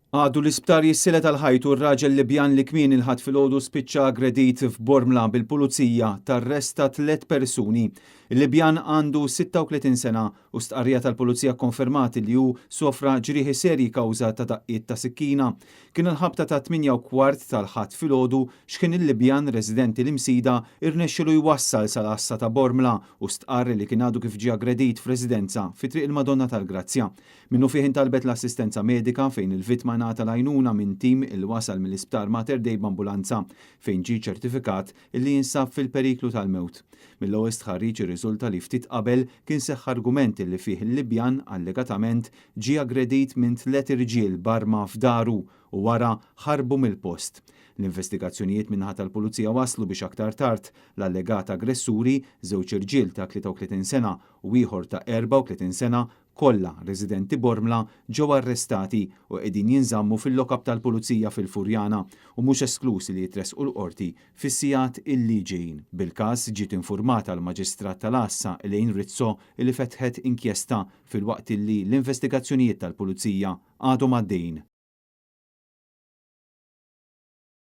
Għadu l-isptar jissilet għal-ħajtu r-raġel Libjan li kmieni l-Ħadd filgħodu spiċċa aggredit f'Bormla, bil-pulizija tarresta tliet persuni. Il-Libjan għandu 36 sena u stqarrija tal-pulizija konfermat li hu sofra ġrieħi serji kawża ta' daqqiet ta' sikkina. Kien il-ħabta ta' 8:15 tal-Ħadd filgħodu x'kien il-Libjan residenti l-Imsida irnexxielu jwassal sal-għassa ta' Bormla u stqarr li kien għadu kif ġie aggredit f'residenza fi Triq il-Madonna tal-Grazzja. Minnufih intalbet l-assistenza medika, fejn il-vittma ngħata l-għajnuna minn tim il wasal mill-Isptar Mater Dei b'ambulanza, fejn ġie ċertifikat illi jinsab fil-periklu tal-mewt. Mill-ewwel stħarriġ irriżulta li ftit qabel kien seħħ argument illi fih il-Libjan allegatament ġie aggredit minn tliet irġiel b'arma f'daru u wara ħarbu mill-post. L-investigazzjonijiet min-naħa tal-Pulizija waslu biex aktar tard l-allegat aggressuri, żewġ irġiel ta' 33 sena u ieħor ta' 34 sena, kollha residenti Bormla, ġew arrestati u qegħdin jinżammu fil-lokap tal-Pulizija fil-Furjana u mhux esklus li jitressqu l-qorti fis-sigħat illi ġejjin. Bil-każ ġiet infurmata l-Maġistrat tal-Għassa Elaine Rizzo li fetħet inkjesta, filwaqt illi l-investigazzjonijiet tal-Pulizija għadhom għaddejjin.